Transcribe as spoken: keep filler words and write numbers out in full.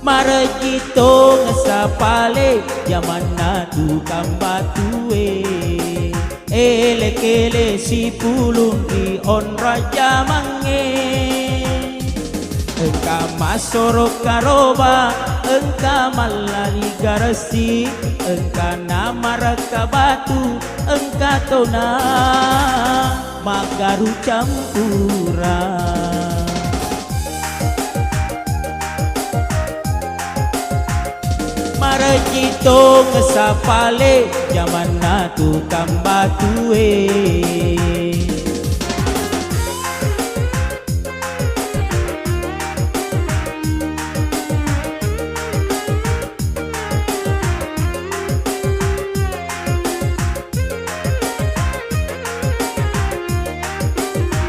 Marejji tong sapale jamanna tukang batue. Ele-kele sipulung ri onrang jamangnge. Engka massoro karoba, engka mallari garesi, engka namarekka batu, engka tona maggaru campurang. Marejji tong sapale jamanna tukang batue.